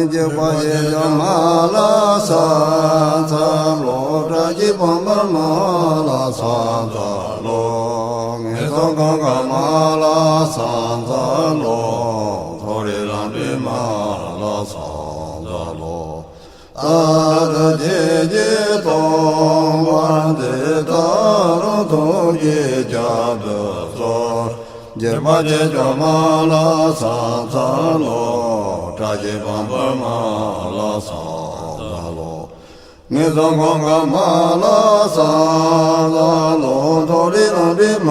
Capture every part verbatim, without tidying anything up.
འཇིགས་པ་བྱེད་འཇོམས་མ་ལ་སངས་རྒྱས་སློབ། བཀྲ་ཤིས་དཔལ་འབར་མ་ལ་སངས་རྒྱས་སློབ། ངན་སོང་གང་ག་མ་ལ་སངས་རྒྱས་སློབ། མཐོ་རིས་ལམ་འགྲིགས་མ་ལ་སངས་རྒྱས་སློབ། ཨ་ཏི་ཤེས་བྱའི་སྟོང་པ་འདི། ད་རུང་ཐུགས་རྗེས་བསྐྱབ་ཏུ་གསོལ། འཇིགས་པ་བྱེད་འཇོམས་མ་ལ་སངས་རྒྱས་སློབ། བཀྲ་ཤིས་དཔལ་འབར་མ་ལ་སངས་རྒྱས་སློབ། ངན་སོང་གང་ག་མ་ལ་སངས་རྒྱས་སློབ། མཐོ་རིས་ལམ་འགྲིགས་མ་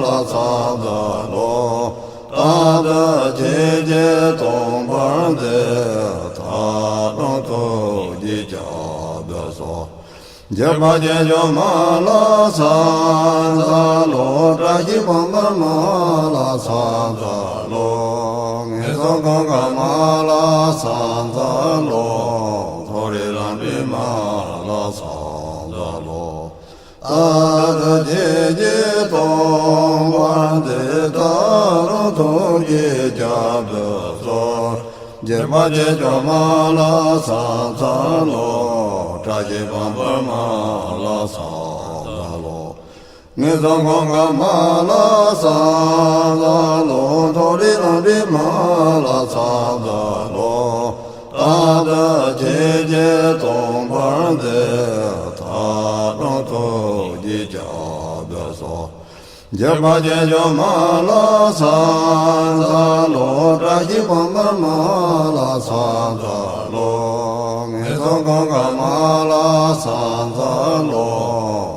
ལ་སངས་རྒྱས་སློབ། ཨ་ཏི་ཤེས་བྱའི་སྟོང་པ་འདི། ད་རུང་ཐུགས་རྗེས་བསྐྱབ་ཏུ་གསོལ། འཇིགས་པ་བྱེད་འཇོམས་མ་ལ་སངས་རྒྱས་སློབ། བཀྲ་ཤིས་དཔལ་འབར་མ་ལ་སངས་རྒྱས་སློབ། ངན་སོང་གང་ག་མ་ལ་སངས་རྒྱས་སློབ། མཐོ་རིས་ལམ་འགྲིགས་མ་ལ་སངས་རྒྱས་སློབ། ཨ་ཏི་ཤེས་བྱའི་སྟོང་པ་འདི། ད་རུང་ཐུགས་རྗེས་བསྐྱབ་ཏུ་གསོལ། འཇིགས་པ་བྱེད་འཇོམས་མ་ལ་སངས་རྒྱས་སློབ། བཀྲ་ཤིས་དཔལ་འབར་མ་ལ་སངས་རྒྱས་སློབ། ངན་སོང་གང་ག་མ་ལ་སངས་རྒྱས་སློབ། མཐོ་རིས་ལམ་འགྲིགས་མ་ལ་སངས་རྒྱས་སློབ། ཨ་ཏི་ཤེས་བྱའི་སྟོང་པ་འདི། ད་རུང་ཐུགས་རྗེས་བསྐྱབ་ཏུ་གསོལ། འཇིགས་པ་བྱེད་འཇོམས་མ་ལ་སངས་རྒྱས་སློབ། བཀྲ་ཤིས་དཔལ་འབར་མ་ལ་སངས་རྒྱས་སློབ། ངན་སོང་གང་ག་མ་ལ་སངས་རྒྱས་སློབ།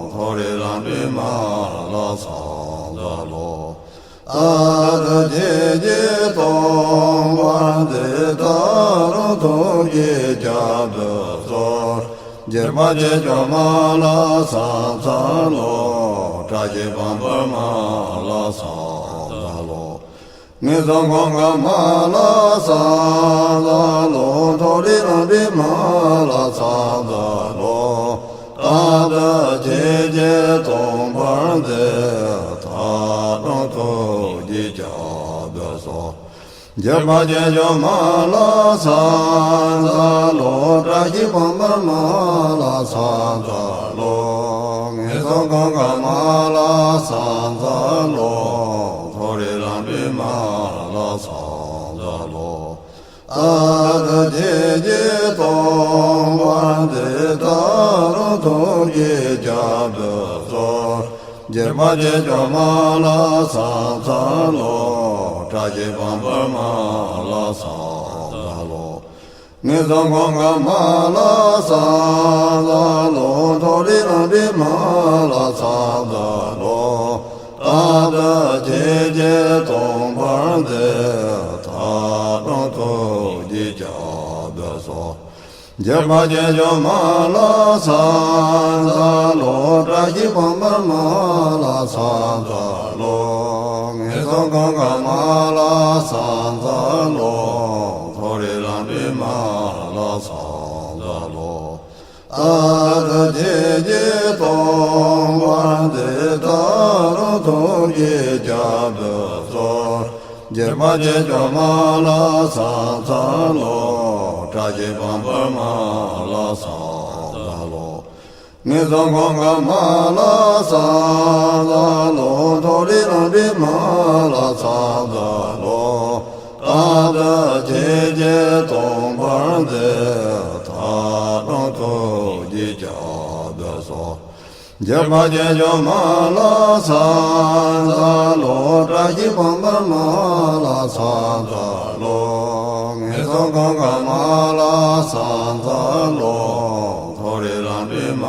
མཐོ་རིས་ལམ་འགྲིགས་མ་ལ་སངས་རྒྱས་སློབ། ཨ་ཏི་ཤེས་བྱའི་སྟོང་པ་འདི། ད་རུང་ཐུགས་རྗེས་བསྐྱབ་ཏུ་གསོལ། འཇིགས་པ་བྱེད་འཇོམས་མ་ལ་སངས་རྒྱས་སློབ། བཀྲ་ཤིས་དཔལ་འབར་མ་ལ་སངས་རྒྱས་སློབ། ངན་སོང་གང་ག་མ་ལ་སངས་རྒྱས་སློབ། མཐོ་རིས་ལམ་འགྲིགས་མ་ལ་སངས་རྒྱས་སློབ། ཨ་ཏི་ཤེས་བྱའི་སྟོང་པ་འདི། ད་རུང་ཐུགས་རྗེས་བསྐྱབ་ཏུ་གསོལ། འཇིགས་པ་བྱེད་འཇོམས་མ་ལ་སངས་རྒྱས་སློབ། བཀྲ་ཤིས་དཔལ་འབར་མ་ལ་སངས་རྒྱས་སློབ། ངན་སོང་གང་ག་མ་ལ་སངས་རྒྱས་སློབ། མཐོ་རིས་ལམ་འགྲིགས་མ་ལ་སངས་རྒྱས་སློབ། ཨ་ཏི་ཤེས་བྱའི་སྟོང་པ་འདི། ད་རུང་ཐུགས་རྗེས་བསྐྱབ་ཏུ་གསོལ། འཇིགས་པ་བྱེད་འཇོམས་མ་ལ་སངས་རྒྱས་སློབ། བཀྲ་ཤིས་དཔལ་འབར་མ་ལ་སངས་རྒྱས་སློབ། ངན་སོང་གང་ག་མ་ལ་སངས་རྒྱས་སློབ། མཐོ་རིས་ལམ་འགྲིགས་མ་ལ་སངས་རྒྱས་སློབ། ཨ་ཏི་ཤེས་བྱའི་སྟོང་པ་འདི། ད་རུང་ཐུགས་རྗེས་བསྐྱབ་ཏུ་གསོལ། འཇིགས་པ་བྱེད་འཇོམས་མ་ལ་སངས་རྒྱས་སློབ། བཀྲ་ཤིས་དཔལ་འབར་མ་ལ་སངས་རྒྱས་སློབ། ངན་སོང་གང་ག་མ་ལ་སངས་རྒྱས་སློབ། མཐོ་རིས་ལམ་འགྲིགས་མ་ལ་སངས་རྒྱས་སློབ། ཨ་ཏི་ཤེས་བྱའི་སྟོང་པ་འདི། ད་རུང་ཐུགས་རྗེས་བསྐྱབ་ཏུ་གསོལ། འཇིགས་པ་བྱེད་འཇོམས་མ་ལ་སངས་རྒྱས་སློབ། བཀྲ་ཤིས་དཔལ་འབར་མ་ལ་སངས་རྒྱས་སློབ། ངན་སོང་གང་ག་མ་ལ་སངས་རྒྱས་སློབ། མཐོ་རིས་ལམ་འགྲིགས་མ་ལ་སངས་རྒྱས་སློབ། ཨ་ཏི་ཤེས་བྱའི་སྟོང་པ་འདི། ད་རུང་ཐུགས་རྗེས་བསྐྱབ་ཏུ་གསོལ། འཇིགས་པ་བྱེད་འཇོམས་མ་ལ་སངས་རྒྱས་སློབ། བཀྲ་ཤིས་དཔལ་འབར་མ་ལ་སངས་རྒྱས་སློབ། ངན་སོང་གང་ག་མ་ལ་སངས་རྒྱས་སློབ། མཐོ་རིས་ལམ་འགྲིགས་མ་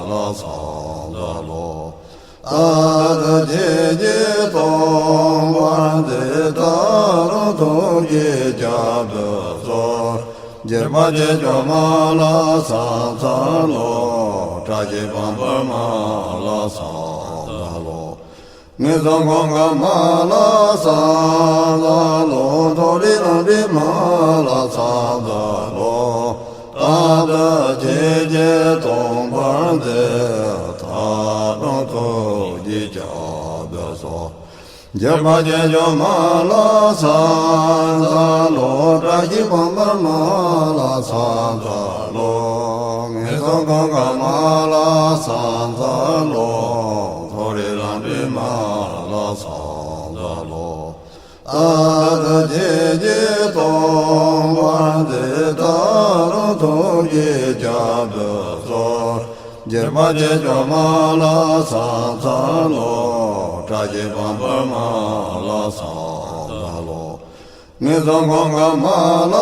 ལ་སངས་རྒྱས་སློབ། ཨ་ཏི་ཤེས་བྱའི་སྟོང་པ་འདི། ད་རུང་ཐུགས་རྗེས་བསྐྱབ་ཏུ་གསོལ། འཇིགས་པ་བྱེད་འཇོམས་མ་ལ་སངས་རྒྱས་སློབ། བཀྲ་ཤིས་དཔལ་འབར་མ་ལ་སངས་རྒྱས་སློབ། ངན་སོང་གང་ག་མ་ལ་སངས་རྒྱས་སློབ། མཐོ་རིས་ལམ་འགྲིགས་མ་ལ་སངས་རྒྱས་སློབ། ཨ་ཏི་ཤེས་བྱའི་སྟོང་པ་འདི། ད་རུང་ཐུགས་རྗེས་བསྐྱབ་ཏུ་གསོལ། འཇིགས་པ་ཅན་ཇོ་མ་ལ་སང་ཛ་ལོ། བཀྲ་ཤིས་འཕགས་མར་མ་ལ་སང་ཛ་ལོ། ངན་སོང་གང་ག་མ་ལ་སང་ཛ་ལོ། མཐོ་རིས་ལམ་འགྲིགས་མ་ལ་སང་ཛ་ལོ། ཨ་ཏི་ཤི་ཅི་སྟོང་པ་འདི་དག་རུང་ཐུགས་རྗེས་བསྐྱབ་ཏུ་གསོལ། འཇིགས་པ་ཅན་ཇོ་མ་ལ་སང་ཛ་ལོ། བཀྲ་ཤིས་འཕགས་མར་མ་ལ་སང་ཛ་ལོ། ངན་སོང་གང་ག་མ་ལ་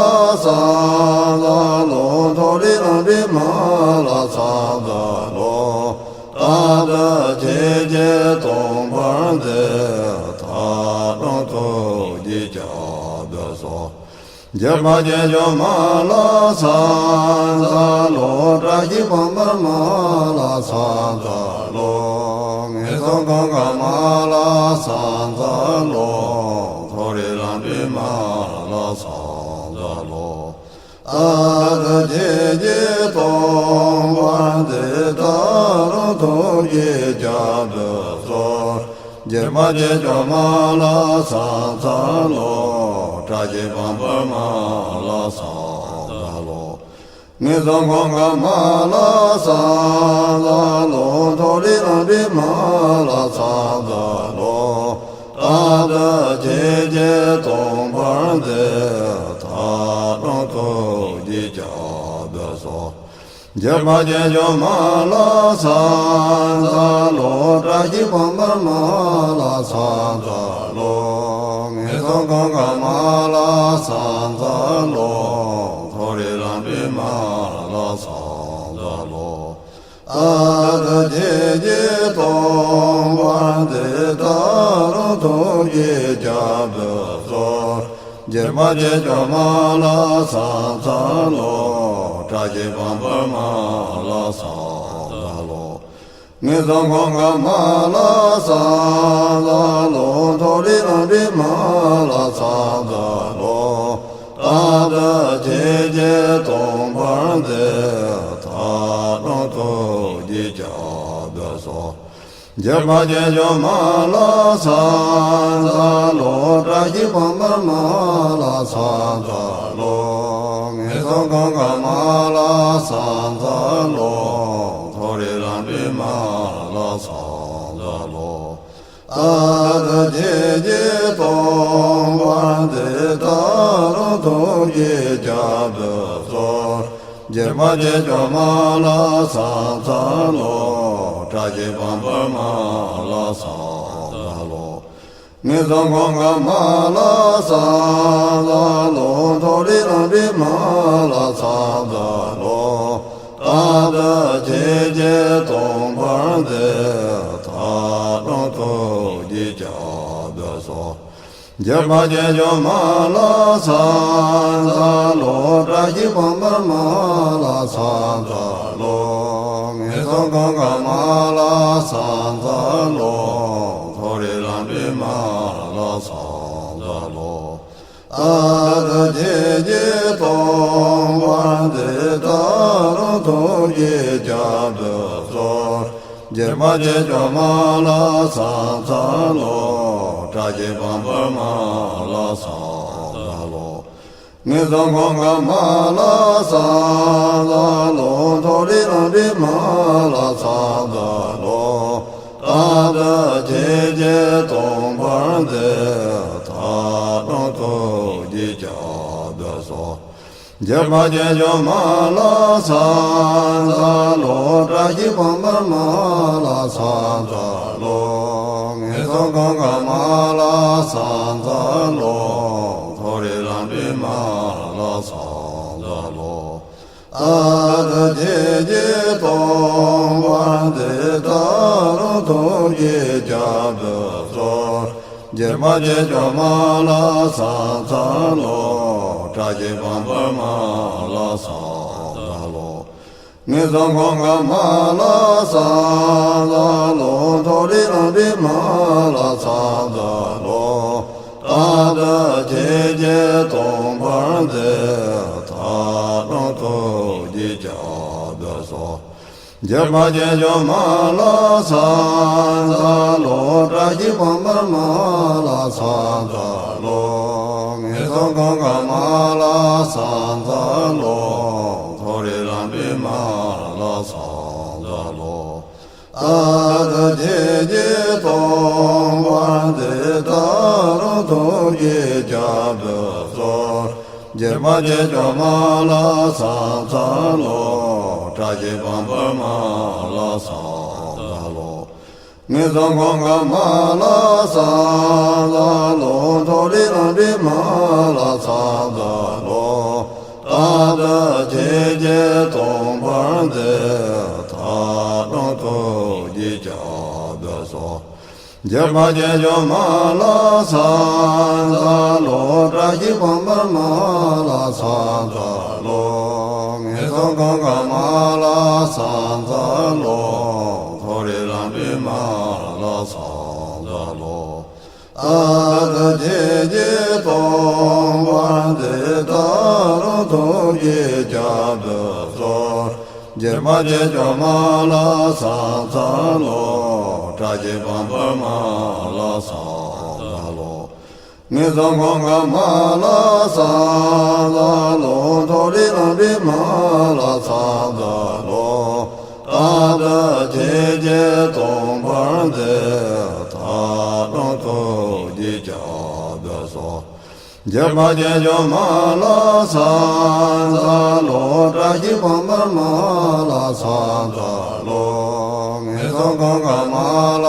སང་ཛ་ལོ། མཐོ་རིས་ལམ་འགྲིགས་མ་ལ་སང་ཛ་ལོ། ཨ་ཏི་ཤི་ཅི་སྟོང་པ་འདི་དག་རུང་ཐུགས་རྗེས་བསྐྱབ་ཏུ་གསོལ། འཇིགས་པ་ཅན་ཇོ་མ་ལ་སང་ཛ་ལོ། བཀྲ་ཤིས་འཕགས་མར་མ་ལ་སང་ཛ་ལོ། ངན་སོང་གང་ག་མ་ལ་སང་ཛ་ལོ། མཐོ་རིས་ལམ་འགྲིགས་མ་ལ་སང་ཛ་ལོ། ཨ་ཏི་ཤི་ཅི་སྟོང་པ་འདི་དག་རུང་ཐུགས་རྗེས་བསྐྱབ་ཏུ་གསོལ། འཇིགས་པ་ཅན་ཇོ་མ་ལ་སང་ཛ་ལོ། བཀྲ་ཤིས་འཕགས་མར་མ་ལ་སང་ཛ་ལོ། ངན་སོང་གང་ག་མ་ལ་སང་ཛ་ལོ། མཐོ་རིས་ལམ་འགྲིགས་མ་ལ་སང་ཛ་ལོ། ཨ་ཏི་ཤི་ཅི་སྟོང་པ་འདི་དག་རུང་ཐུགས་རྗེས་བསྐྱབ་ཏུ་གསོལ། འཇིགས་པ་ཅན་ཇོ་མ་ལ་སང་ཛ་ལོ། བཀྲ་ཤིས་འཕགས་མར་མ་ལ་སང་ཛ་ལོ། ངན་སོང་གང་ག་མ་ལ་སང་ཛ་ལོ། མཐོ་རིས་ལམ་འགྲིགས་མ་ལ་སང་ཛ་ལོ། ཨ་ཏི་ཤི་ཅི་སྟོང་པ་འདི་དག་རུང་ཐུགས་རྗེས་བསྐྱབ་ཏུ་གསོལ། འཇིགས་པ་ཅན་ཇོ་མ་ལ་སང་ཛ་ལོ། བཀྲ་ཤིས་འཕགས་མར་མ་ལ་སང་ཛ་ལོ། ངན་སོང་གང་ག་མ་ལ་སང་ཛ་ལོ། མཐོ་རིས་ལམ་འགྲིགས་མ་ལ་སང་ཛ་ལོ། ཨ་ཏི་ཤི་ཅི་སྟོང་པ་འདི་དག་རུང་ཐུགས་རྗེས་བསྐྱབ་ཏུ་གསོལ། འཇིགས་པ་ཅན་ཇོ་མ་ལ་སང་ཛ་ལོ། བཀྲ་ཤིས་འཕགས་མར་མ་ལ་སང་ཛ་ལོ། ངན་སོང་གང་ག་མ་ལ་སང་ཛ་ལོ། མཐོ་རིས་ལམ་འགྲིགས་མ་ལ་སང་ཛ་ལོ། ཨ་ཏི་ཤི་ཅི་སྟོང་པ་འདི་དག་རུང་ཐུགས་རྗེས་བསྐྱབ་ཏུ་གསོལ། འཇིགས་པ་ཅན་ཇོ་མ་ལ་སང་ཛ་ལོ། བཀྲ་ཤིས་འཕགས་མར་མ་ལ་སང་ཛ་ལོ། ངན་སོང་གང་ག་མ་ལ་སང་ཛ་ལོ། མཐོ་རིས་ལམ་འགྲིགས་མ་ལ་སང་ཛ་ལོ། ཨ་ཏི་ཤི་ཅི་སྟོང་པ་འདི་དག་རུང་ཐུགས་རྗེས་བསྐྱབ་ཏུ་གསོལ། འཇིགས་པ་ཅན་ཇོ་མ་ལ་སང་ཛ་ལོ། བཀྲ་ཤིས་འཕགས་མར་མ་ལ་སང་ཛ་ལོ། ངན་སོང་གང་ག་མ་ལ་སང་ཛ་ལོ། མཐོ་རིས་ལམ་འགྲིགས་མ་ལ་སང་ཛ་ལོ། ཨ་ཏི་ཤི་ཅི་སྟོང་པ་འདི་དག་རུང་ཐུགས་རྗེས་བསྐྱབ་ཏུ་གསོལ། འཇིགས་པ་ཅན་ཇོ་མ་ལ་སང་ཛ་ལོ། བཀྲ་ཤིས་འཕགས་མར་མ་ལ་སང་ཛ་ལོ། ངན་སོང་གང་ག་མ་ལ་སང་ཛ་ལོ། མཐོ་རིས་ལམ་འགྲིགས་མ་ལ་སང་ཛ་ལོ། ཨ་ཏི་ཤི་ཅི་སྟོང་པ་འདི་དག་རུང་ཐུགས་རྗེས་བསྐྱབ་ཏུ་གསོལ། འཇིགས་པ་ཅན་ཇོ་མ་ལ་སང་ཛ་ལོ། བཀྲ་ཤིས་འཕགས་མར་མ་ལ་སང་ཛ་ལོ། ངན་སོང་གང་ག་མ་ལ་སང་ཛ་ལོ། མཐོ་རིས་ལམ་འགྲིགས་མ་ལ་སང་ཛ་ལོ། ཨ་ཏི་ཤི་ཅི་སྟོང་པ་འདི་དག་རུང་ཐུགས་རྗེས་བསྐྱབ་ཏུ་གསོལ། འཇིགས་པ་ཅན་ཇོ་མ་ལ་སང་ཛ་ལོ། བཀྲ་ཤིས་འཕགས་མར་མ་ལ་སང་ཛ་ལོ། ངན་སོང་གང་ག་མ་ལ་སང་ཛ་ལོ། མཐོ་རིས་ལམ་འགྲིགས་མ་ལ་སང་ཛ་ལོ། ཨ་ཏི་ཤི་ཅི་སྟོང་པ་འདི་དག་རུང་ཐུགས་རྗེས་བསྐྱབ་ཏུ་གསོལ། སྒྱུ་མ་ཆེ་ཆུང་མ་ལ་སངས་རྒྱས་ལོ། བཀྲ་ཤིས་དཔལ་འབར་མ་ལ་སངས་རྒྱས་ལོ། ངན་སོང་གང་ག་མ་ལ་སངས་རྒྱས་ལོ། མཐོ་རིས་ལམ་འགྲོ་མ་ལ་སངས་རྒྱས་ལོ། ཨ་ཏི་ཤེས་བྱའི་སྟོང་པ་འདི། ད་རུང་ཐུགས་རྗེས་བསྐྱབ་ཏུ་གསོལ། སྒྱུ་མ་ཆེ་ཆུང་མ་ལ་སངས་རྒྱས་ལོ། བཀྲ་ཤིས་དཔལ་འབར་མ་ལ་སངས་རྒྱས་ལོ། ངན་སོང་གང་ག་མ་ལ་སངས་རྒྱས་ལོ། མཐོ་རིས་ལམ་འགྲོ་མ་ལ་སངས་རྒྱས་ལོ། ཨ་ཏི་ཤེས་བྱའི་སྟོང་པ་འདི། ད་རུང་ཐུགས་རྗེས་བསྐྱབ་ཏུ་གསོལ། སྒྱུ་མ་ཆེ་ཆུང་མ་ལ་སངས་རྒྱས་ལོ། བཀྲ་ཤིས་དཔལ་འབར་མ་ལ་སངས་རྒྱས་ལོ། ངན་སོང་གང་ག་མ་ལ་སངས་རྒྱས་ལོ། མཐོ་རིས་ལམ་འགྲོ་མ་ལ་སངས་རྒྱས་ལོ། ཨ་ཏི་ཤེས་བྱའི་སྟོང་པ་འདི། ད་རུང་ཐུགས་རྗེས་བསྐྱབ་ཏུ་གསོལ། སྒྱུ་མ་ཆེ་ཆུང་མ་ལ་སངས་རྒྱས་ལོ། བཀྲ་ཤིས་དཔལ་འབར་མ་ལ་སངས་རྒྱས་ལོ། ངན་སོང་གང་ག་མ་ལ་སངས་རྒྱས་ལོ། མཐོ་རིས་ལམ་འགྲོ་མ་ལ་སངས་རྒྱས་ལོ། ཨ་ཏི་ཤེས་བྱའི་སྟོང་པ་འདི། ད་རུང་ཐུགས་རྗེས་བསྐྱབ་ཏུ་གསོལ། སྒྱུ་མ་ཆེ་ཆུང་མ་ལ་སངས་རྒྱས་ལོ། བཀྲ་ཤིས་དཔལ་འབར་མ་ལ་སངས་རྒྱས་ལོ། ངན་སོང་གང་ག་མ་ལ་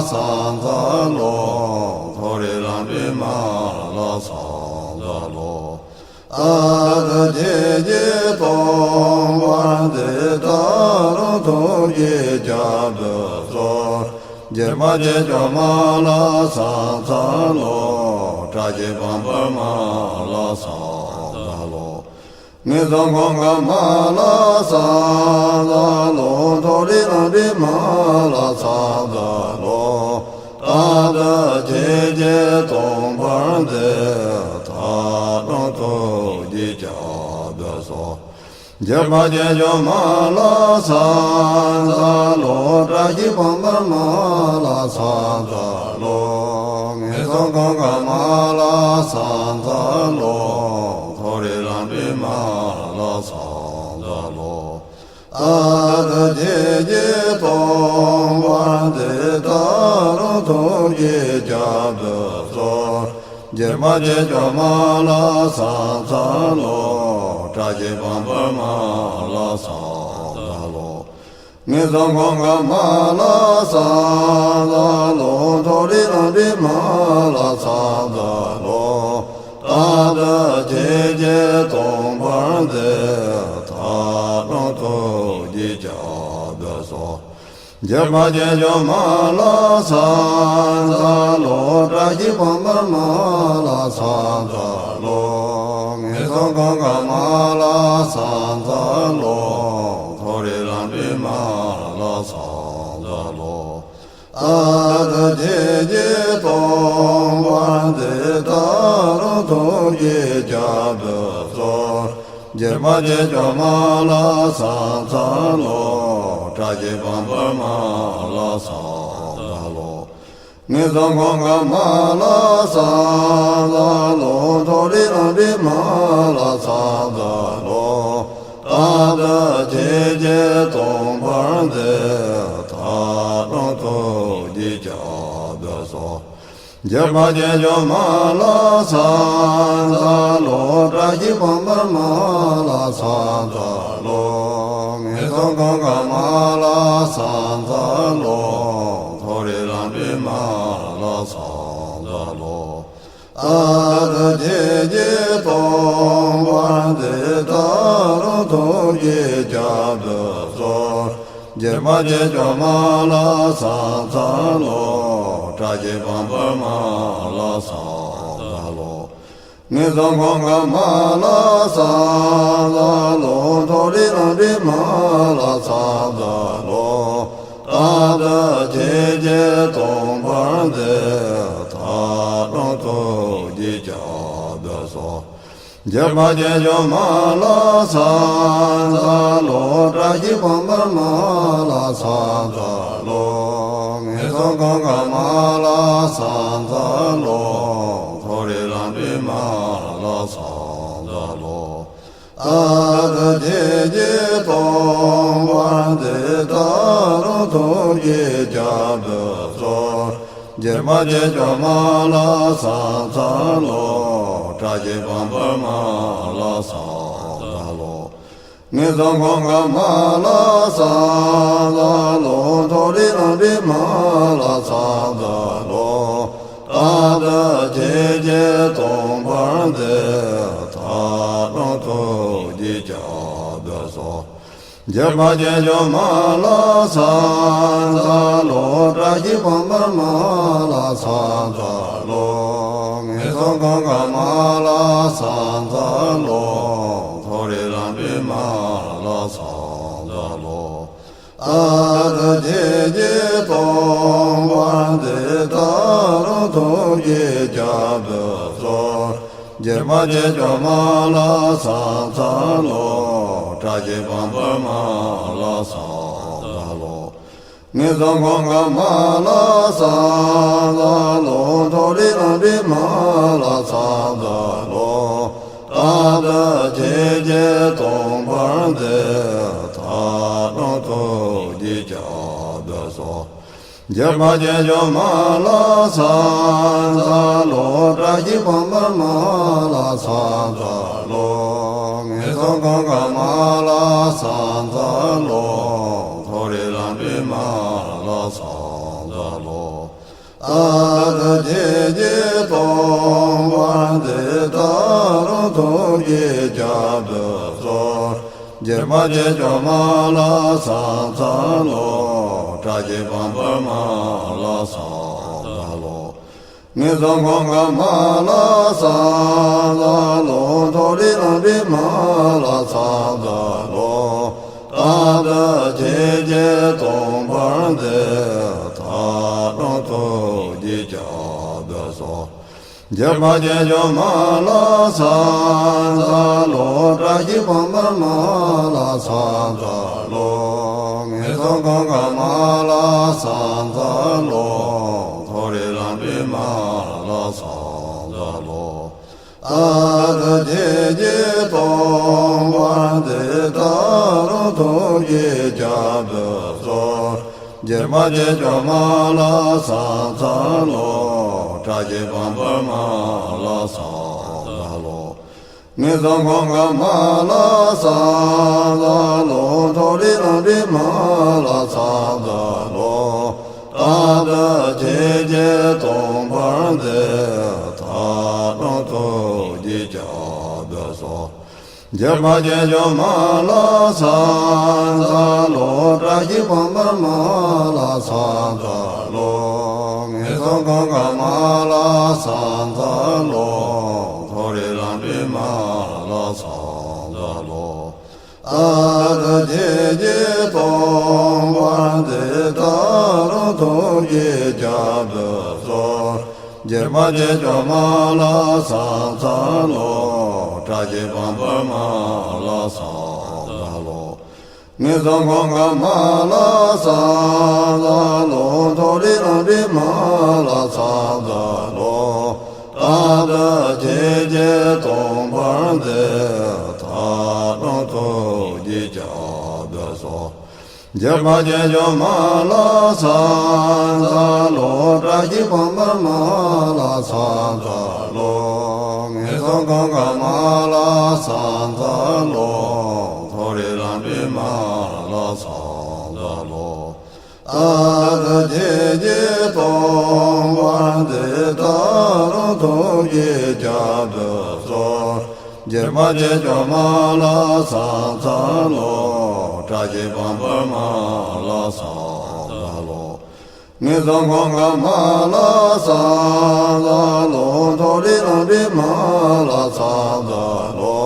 སངས་རྒྱས་ལོ། མཐོ་རིས་ལམ་འགྲོ་མ་ལ་སངས་རྒྱས་ལོ། ཨ་ཏི་ཤེས་བྱའི་སྟོང་པ་འདི། ད་རུང་ཐུགས་རྗེས་བསྐྱབ་ཏུ་གསོལ། སྒྱུ་མ་ཆེ་ཆུང་མ་ལ་སངས་རྒྱས་ལོ། བཀྲ་ཤིས་དཔལ་འབར་མ་ལ་སངས་རྒྱས་ལོ། ངན་སོང་གང་ག་མ་ལ་སངས་རྒྱས་ལོ། མཐོ་རིས་ལམ་འགྲོ་མ་ལ་སངས་རྒྱས་ལོ། ཨ་ཏི་ཤེས་བྱའི་སྟོང་པ་འདི། ད་རུང་ཐུགས་རྗེས་བསྐྱབ་ཏུ་གསོལ། སྒྱུ་མ་ཆེ་ཆུང་མ་ལ་སངས་རྒྱས་ལོ། བཀྲ་ཤིས་དཔལ་འབར་མ་ལ་སངས་རྒྱས་ལོ། ངན་སོང་གང་ག་མ་ལ་སངས་རྒྱས་ལོ། མཐོ་རིས་ལམ་འགྲོ་མ་ལ་སངས་རྒྱས་ལོ། ཨ་ཏི་ཤེས་བྱའི་སྟོང་པ་འདི། ད་རུང་ཐུགས་རྗེས་བསྐྱབ་ཏུ་གསོལ། སྒྱུ་མ་ཆེ་ཆུང་མ་ལ་སངས་རྒྱས་ལོ། བཀྲ་ཤིས་དཔལ་འབར་མ་ལ་སངས་རྒྱས་ལོ། ངན་སོང་གང་ག་མ་ལ་སངས་རྒྱས་ལོ། མཐོ་རིས་ལམ་འགྲོ་མ་ལ་སངས་རྒྱས་ལོ། ཨ་ཏི་ཤེས་བྱའི་སྟོང་པ་འདི། ད་རུང་ཐུགས་རྗེས་བསྐྱབ་ཏུ་གསོལ། སྒྱུ་མ་ཆེ་ཆུང་མ་ལ་སངས་རྒྱས་ལོ། བཀྲ་ཤིས་དཔལ་འབར་མ་ལ་སངས་རྒྱས་ལོ། ངན་སོང་གང་ག་མ་ལ་སངས་རྒྱས་ལོ། མཐོ་རིས་ལམ་འགྲོ་མ་ལ་སངས་རྒྱས་ལོ། ཨ་ཏི་ཤེས་བྱའི་སྟོང་པ་འདི། ད་རུང་ཐུགས་རྗེས་བསྐྱབ་ཏུ་གསོལ། སྒྱུ་མ་ཆེ་ཆུང་མ་ལ་སངས་རྒྱས་ལོ། བཀྲ་ཤིས་དཔལ་འབར་མ་ལ་སངས་རྒྱས་ལོ། ངན་སོང་གང་ག་མ་ལ་སངས་རྒྱས་ལོ། མཐོ་རིས་ལམ་འགྲོ་མ་ལ་སངས་རྒྱས་ལོ། ཨ་ཏི་ཤེས་བྱའི་སྟོང་པ་འདི། ད་རུང་ཐུགས་རྗེས་བསྐྱབ་ཏུ་གསོལ། སྒྱུ་མ་ཆེ་ཆུང་མ་ལ་སངས་རྒྱས་ལོ། བཀྲ་ཤིས་དཔལ་འབར་མ་ལ་སངས་རྒྱས་ལོ། ངན་སོང་གང་ག་མ་ལ་སངས་རྒྱས་ལོ། མཐོ་རིས་ལམ་འགྲོ་མ་ལ་སངས་རྒྱས་ལོ། ཨ་ཏི་ཤེས་བྱའི་སྟོང་པ་འདི། ད་རུང་ཐུགས་རྗེས་བསྐྱབ་ཏུ་གསོལ། སྒྱུ་མ་ཆེ་ཆུང་མ་ལ་སངས་རྒྱས་ལོ། བཀྲ་ཤིས་དཔལ་འབར་མ་ལ་སངས་རྒྱས་ལོ། ངན་སོང་གང་ག་མ་ལ་སངས་རྒྱས་ལོ། མཐོ་རིས་ལམ་འགྲོ་མ་ལ་སངས་རྒྱས་ལོ། ཨ་ཏི་ཤེས་བྱའི་སྟོང་པ་འདི། ད་རུང་ཐུགས་རྗེས་བསྐྱབ་ཏུ་གསོལ། རྒྱལ་བ་ཀྱེ་ཇོ་མ་ལ་སང་ཛ་ལོ། བཀྲ་ཤིས་འཕགས་པ་མ་ལ་སང་ཛ་ལོ། ངན་སོང་གང་ག་མ་ལ་སང་ཛ་ལོ། མཐོ་རིས་ལམ་འགྲོ་མ་ལ་སང་ཛ་ལོ། ཨ་ཏི་ཤེས་བྱའི་སྟོང་པ་འདི། ད་རུང་ཐུགས་རྗེས་བསྐྱབ་ཏུ་གསོལ། རྒྱལ་བ་ཀྱེ་ཇོ་མ་ལ་སང་ཛ་ལོ། བཀྲ་ཤིས་འཕགས་པ་མ་ལ་སང་ཛ་ལོ། ངན་སོང་གང་ག་མ་ལ་སང་ཛ་ལོ། མཐོ་རིས་ལམ་འགྲོ་མ་ལ་སང་ཛ་ལོ། ཨ་ཏི་ཤེས་བྱའི་སྟོང་པ་འདི། ད་རུང་ཐུགས་རྗེས་བསྐྱབ་ཏུ་གསོལ། རྒྱལ་བ་ཀྱེ་ཇོ་མ་ལ་སང་ཛ་ལོ། བཀྲ་ཤིས་འཕགས་པ་མ་ལ་སང་ཛ་ལོ། ངན་སོང་གང་ག་མ་ལ་སང་ཛ་ལོ། མཐོ་རིས་ལམ་འགྲོ་མ་ལ་སང་ཛ་ལོ། ཨ་ཏི་ཤེས་བྱའི་སྟོང་པ་འདི། ད་རུང་ཐུགས་རྗེས་བསྐྱབ་ཏུ་གསོལ། རྒྱལ་བ་ཀྱེ་ཇོ་མ་ལ་སང་ཛ་ལོ། བཀྲ་ཤིས་འཕགས་པ་མ་ལ་སང་ཛ་ལོ། ངན་སོང་གང་ག་མ་ལ་སང་ཛ་ལོ། མཐོ་རིས་ལམ་འགྲོ་མ་ལ་སང་ཛ་ལོ། ཨ་ཏི་ཤེས་བྱའི་སྟོང་པ་འདི། ད་རུང་ཐུགས་རྗེས་བསྐྱབ་ཏུ་གསོལ། རྒྱལ་བ་ཀྱེ་ཇོ་མ་ལ་སང་ཛ་ལོ། བཀྲ་ཤིས་འཕགས་པ་མ་ལ་སང་ཛ་ལོ། ངན་སོང་གང་ག་མ་ལ་སང་ཛ་ལོ། མཐོ་རིས་ལམ་འགྲོ་མ་ལ་སང་ཛ་ལོ། ཨ་ཏི་ཤེས་བྱའི་སྟོང་པ་འདི། ད་རུང་ཐུགས་རྗེས་བསྐྱབ་ཏུ་གསོལ། རྒྱལ་བ་ཀྱེ་ཇོ་མ་ལ་སང་ཛ་ལོ། བཀྲ་ཤིས་འཕགས་པ་མ་ལ་སང་ཛ་ལོ། ངན་སོང་གང་ག་མ་ལ་སང་ཛ་ལོ། མཐོ་རིས་ལམ་འགྲོ་མ་ལ་སང་ཛ་ལོ། ཨ་ཏི་ཤེས་བྱའི་སྟོང་པ་འདི། ད་རུང་ཐུགས་རྗེས་བསྐྱབ་ཏུ་གསོལ། རྒྱལ་བ་ཀྱེ་ཇོ་མ་ལ་སང་ཛ་ལོ། བཀྲ་ཤིས་འཕགས་པ་མ་ལ་སང་ཛ་ལོ། ངན་སོང་གང་ག་མ་ལ་སང་ཛ་ལོ། མཐོ་རིས་ལམ་འགྲོ་མ་ལ་སང་ཛ་ལོ། ཨ་ཏི་ཤེས་བྱའི་སྟོང་པ་འདི། ད་རུང་ཐུགས་རྗེས་བསྐྱབ་ཏུ་གསོལ། རྒྱལ་བ་ཀྱེ་ཇོ་མ་ལ་སང་ཛ་ལོ། བཀྲ་ཤིས་འཕགས་པ་མ་ལ་སང་ཛ་ལོ། ངན་སོང་གང་ག་མ་ལ་སང་ཛ་ལོ། མཐོ་རིས་ལམ་འགྲོ་མ་ལ་སང་ཛ་ལོ། ཨ་ཏི་ཤེས་བྱའི་སྟོང་པ་འདི། ད་རུང་ཐུགས་རྗེས་བསྐྱབ་ཏུ་གསོལ། རྒྱལ་བ་ཀྱེ་ཇོ་མ་ལ་སང་ཛ་ལོ། བཀྲ་ཤིས་འཕགས་པ་མ་ལ་སང་ཛ་ལོ། ངན་སོང་གང་ག་མ་ལ་སང་ཛ་ལོ། མཐོ་རིས་ལམ་འགྲོ་མ་ལ་སང་ཛ་ལོ། ཨ་ཏི་ཤེས་བྱའི་སྟོང་པ་འདི། ད་རུང་ཐུགས་རྗེས་བསྐྱབ་ཏུ་གསོལ། རྒྱལ་བ་ཀྱེ་ཇོ་མ་ལ་སང་ཛ་ལོ། བཀྲ་ཤིས་འཕགས་པ་མ་ལ་སང་ཛ་ལོ། ངན་སོང་གང་ག་མ་ལ་སང་ཛ་ལོ། མཐོ་རིས་ལམ་འགྲོ་མ་ལ་སང་ཛ་ལོ། ཨ་ཏི་ཤེས་བྱའི་སྟོང་པ་འདི། ད་རུང་ཐུགས་རྗེས་བསྐྱབ་ཏུ་གསོལ། རྒྱལ་བ་ཀྱེ་ཇོ་མ་ལ་སང་ཛ་ལོ། བཀྲ་ཤིས་འཕགས་པ་མ་ལ་སང་ཛ་ལོ། ངན་སོང་གང་ག་མ་ལ་སང་ཛ་ལོ། མཐོ་རིས་ལམ་འགྲོ་མ་ལ་སང་ཛ་ལོ། ཨ་ཏི་ཤེས་བྱའི་སྟོང་པ་འདི། ད་རུང་ཐུགས་རྗེས་བསྐྱབ་ཏུ་གསོལ། རྒྱལ་བ་ཀྱེ་ཇོ་མ་ལ་སང་ཛ་ལོ། བཀྲ་ཤིས་འཕགས་པ་མ་ལ་སང་ཛ་ལོ། ངན་སོང་གང་ག་མ་ལ་སང་ཛ་ལོ། མཐོ་རིས་ལམ་འགྲོ་མ་ལ་སང་ཛ་ལོ།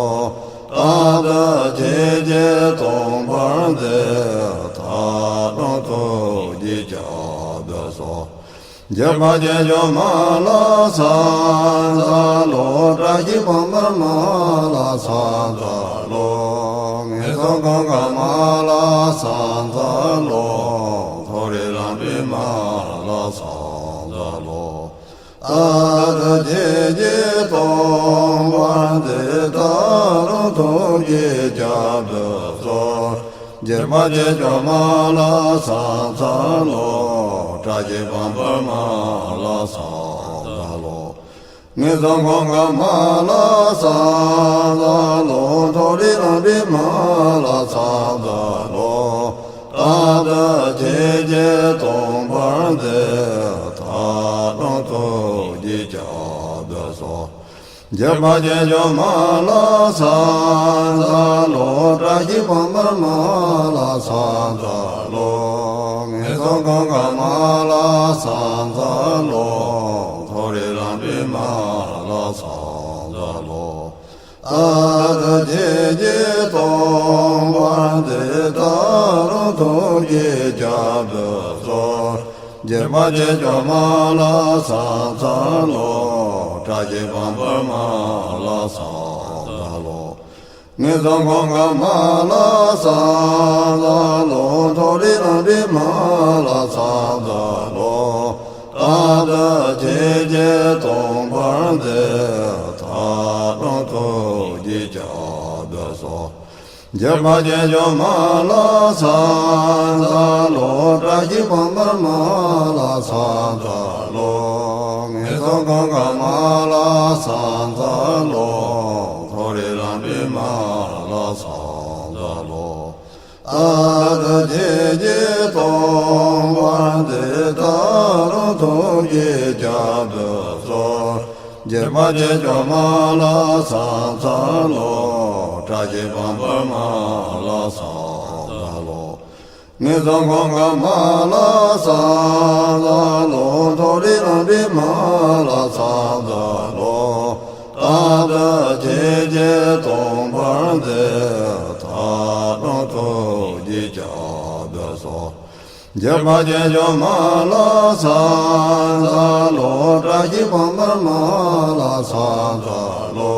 ཨ་ཏི་ཤེས་བྱའི་སྟོང་པ་འདི། ད་རུང་ཐུགས་རྗེས་བསྐྱབ་ཏུ་གསོལ། སྒྱུ་མ་ཆེན་མཆོག་མ་ལ་སངས་རྒྱས་ལོ། བཀྲ་ཤིས་འཕགས་པ་མ་ལ་སངས་རྒྱས་ལོ། ངན་སོང་གང་ག་མ་ལ་སངས་རྒྱས་ལོ། མཐོ་རིས་ལམ་འགྲོ་མ་ལ་སངས་རྒྱས་ལོ། ཨ་ཏི་ཤའི་སྟོང་པ་འདི་ད་རུང་ཐུགས་རྗེས་བསྐྱབ་ཏུ་གསོལ། སྒྱུ་མ་ཆེན་མཆོག་མ་ལ་སངས་རྒྱས་ལོ། བཀྲ་ཤིས་འཕགས་པ་མ་ལ་སངས་རྒྱས་ལོ། ངན་སོང་གང་ག་མ་ལ་སངས་རྒྱས་ལོ། མཐོ་རིས་ལམ་འགྲོ་མ་ལ་སངས་རྒྱས་ལོ། ཨ་ཏི་ཤའི་སྟོང་པ་འདི་ད་རུང་ཐུགས་རྗེས་བསྐྱབ་ཏུ་གསོལ། སྒྱུ་མ་ཆེན་མཆོག་མ་ལ་སངས་རྒྱས་ལོ། བཀྲ་ཤིས་འཕགས་པ་མ་ལ་སངས་རྒྱས་ལོ། ངན་སོང་གང་ག་མ་ལ་སངས་རྒྱས་ལོ། མཐོ་རིས་ལམ་འགྲོ་མ་ལ་སངས་རྒྱས་ལོ། ཨ་ཏི་ཤའི་སྟོང་པ་འདི་ད་རུང་ཐུགས་རྗེས་བསྐྱབ་ཏུ་གསོལ། སྒྱུ་མ་ཆེན་མཆོག་མ་ལ་སངས་རྒྱས་ལོ། བཀྲ་ཤིས་འཕགས་པ་མ་ལ་སངས་རྒྱས་ལོ། ངན་སོང་གང་ག་མ་ལ་སངས་རྒྱས་ལོ། མཐོ་རིས་ལམ་འགྲོ་མ་ལ་སངས་རྒྱས་ལོ། ཨ་ཏི་ཤའི་སྟོང་པ་འདི་ད་རུང་ཐུགས་རྗེས་བསྐྱབ་ཏུ་གསོལ། སྒྱུ་མ་ཆེན་མཆོག་མ་ལ་སངས་རྒྱས་ལོ། བཀྲ་ཤིས་འཕགས་པ་མ་ལ་སངས་རྒྱས་ལོ། ངན་སོང་གང་ག་མ་ལ་སངས་རྒྱས་ལོ། མཐོ་རིས་ལམ་འགྲོ་མ་ལ་སངས་རྒྱས་ལོ། ཨ་ཏི་ཤའི་སྟོང་པ་འདི་ད་རུང་ཐུགས་རྗེས་བསྐྱབ་ཏུ་གསོལ། སྒྱུ་མ་ཆེན་མཆོག་མ་ལ་སངས་རྒྱས་ལོ། བཀྲ་ཤིས་འཕགས་པ་མ་ལ་སངས་རྒྱས་ལོ། ངན་སོང་གང་ག་མ་ལ་སངས་རྒྱས་ལོ། མཐོ་རིས་ལམ་འགྲོ་མ་ལ་སངས་རྒྱས་ལོ། ཨ་ཏི་ཤའི་སྟོང་པ་འདི་ད་རུང་ཐུགས་རྗེས་བསྐྱབ་ཏུ་གསོལ། སྒྱུ་མ་ཆེན་མཆོག་མ་ལ་སངས་རྒྱས་ལོ། བཀྲ་ཤིས་འཕགས་པ་མ་ལ་སངས་རྒྱས་ལོ།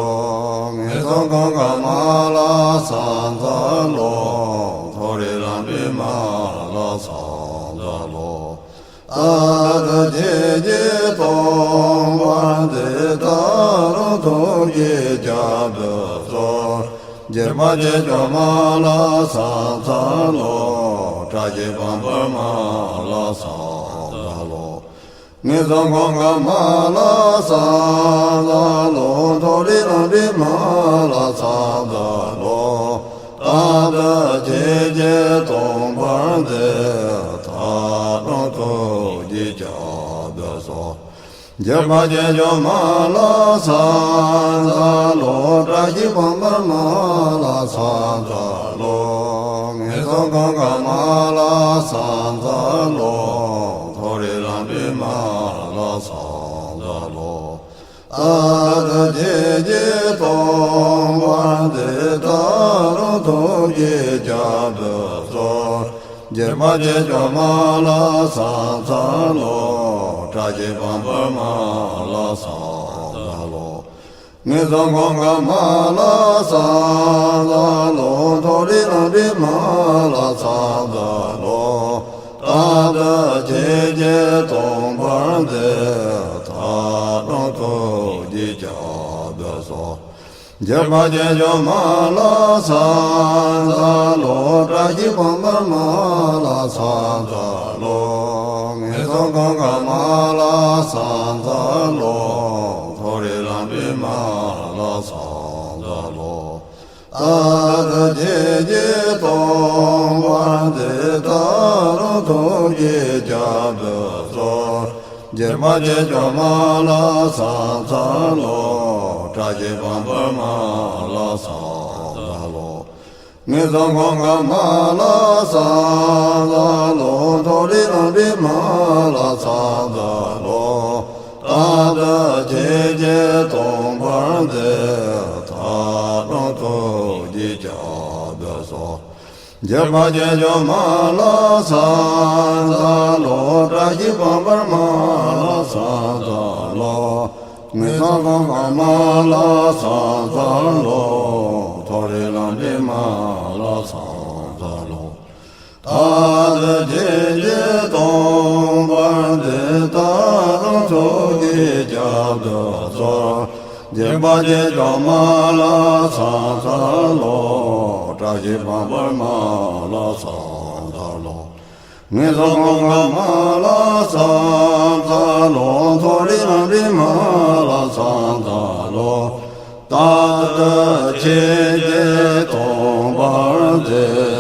ངན་སོང་གང་ག་མ་ལ་སངས་རྒྱས་ལོ། མཐོ་རིས་ལམ་འགྲོ་མ་ལ་སངས་རྒྱས་ལོ། ཨ་ཏི་ཤའི་སྟོང་པ་འདི་ད་རུང་ཐུགས་རྗེས་བསྐྱབ་ཏུ་གསོལ། སྒྱུ་མ་ཆེན་མཆོག་མ་ལ་སངས་རྒྱས་ལོ། བཀྲ་ཤིས་འཕགས་པ་མ་ལ་སངས་རྒྱས་ལོ། ངན་སོང་གང་ག་མ་ལ་སངས་རྒྱས་ལོ། མཐོ་རིས་ལམ་འགྲོ་མ་ལ་སངས་རྒྱས་ལོ། ཨ་ཏི་ཤའི་སྟོང་པ་འདི་ད་རུང་ཐུགས་རྗེས་བསྐྱབ་ཏུ་གསོལ། སྒྱུ་མ་ཆེན་མཆོག་མ་ལ་སངས་རྒྱས་ལོ། བཀྲ་ཤིས་འཕགས་པ་མ་ལ་སངས་རྒྱས་ལོ། ངན་སོང་གང་ག་མ་ལ་སངས་རྒྱས་ལོ། མཐོ་རིས་ལམ་འགྲོ་མ་ལ་སངས་རྒྱས་ལོ། ཨ་ཏི་ཤའི་སྟོང་པ་འདི་ད་རུང་ཐུགས་རྗེས་བསྐྱབ་ཏུ་གསོལ། སྒྱུ་མ་ཆེན་མཆོག་མ་ལ་སངས་རྒྱས་ལོ། བཀྲ་ཤིས་འཕགས་པ་མ་ལ་སངས་རྒྱས་ལོ། ངན་སོང་གང་ག་མ་ལ་སངས་རྒྱས་ལོ། མཐོ་རིས་ལམ་འགྲོ་མ་ལ་སངས་རྒྱས་ལོ། ཨ་ཏི་ཤའི་སྟོང་པ་འདི་ད་རུང་ཐུགས་རྗེས་བསྐྱབ་ཏུ་གསོལ། སྒྱུ་མ་ཆེན་མཆོག་མ་ལ་སངས་རྒྱས་ལོ། བཀྲ་ཤིས་འཕགས་པ་མ་ལ་སངས་རྒྱས་ལོ། ངན་སོང་གང་ག་མ་ལ་སངས་རྒྱས་ལོ། མཐོ་རིས་ལམ་འགྲོ་མ་ལ་སངས་རྒྱས་ལོ། ཨ་ཏི་ཤའི་སྟོང་པ་འདི་ད་རུང་ཐུགས་རྗེས་བསྐྱབ་ཏུ་གསོལ། སྒྱུ་མ་ཆེན་མཆོག་མ་ལ་སངས་རྒྱས་ལོ། བཀྲ་ཤིས་འཕགས་པ་མ་ལ་སངས་རྒྱས་ལོ། ངན་སོང་གང་ག་མ་ལ་སངས་རྒྱས་ལོ། མཐོ་རིས་ལམ་འགྲོ་མ་ལ་སངས་རྒྱས་ལོ། ཨ་ཏི་ཤའི་སྟོང་པ་འདི་ད་རུང་ཐུགས་རྗེས་བསྐྱབ་ཏུ་གསོལ། འཇིགས་པ་བརྒྱད་སྐྱོབ་མ་ལ་སངས་རྒྱས་ལོ། བཀྲ་ཤིས་འཕགས་པ་མ་ལ་སངས་རྒྱས་ལོ། ངན་སོང་སྐོམ་མཁའ་མ་ལ་སངས་རྒྱས་ལོ། མཐོ་རིས་ལམ་འགྲིགས་མ་ལ་སངས་རྒྱས་ལོ། ད་ལྟ་ཇི་སྙེད་སྟོང་པར་མཛད། ད་དུང་ཚོགས་ཀྱི་རྒྱབ་ཏུ་གསོལ། འཇིགས་པ་བརྒྱད་སྐྱོབ་མ་ལ་སངས་རྒྱས་ལོ། བཀྲ་ཤིས་འཕགས་པ་མ་ལ་སངས་རྒྱས་ལོ། ངན་སོང་སྐོམ་མཁའ་མ་ལ་སངས་རྒྱས་ལོ། མཐོ་རིས་ལམ་འགྲིགས་མ་ལ་སངས་རྒྱས་ལོ། ད་ལྟ་ཇི་སྙེད་སྟོང་པར་མཛད།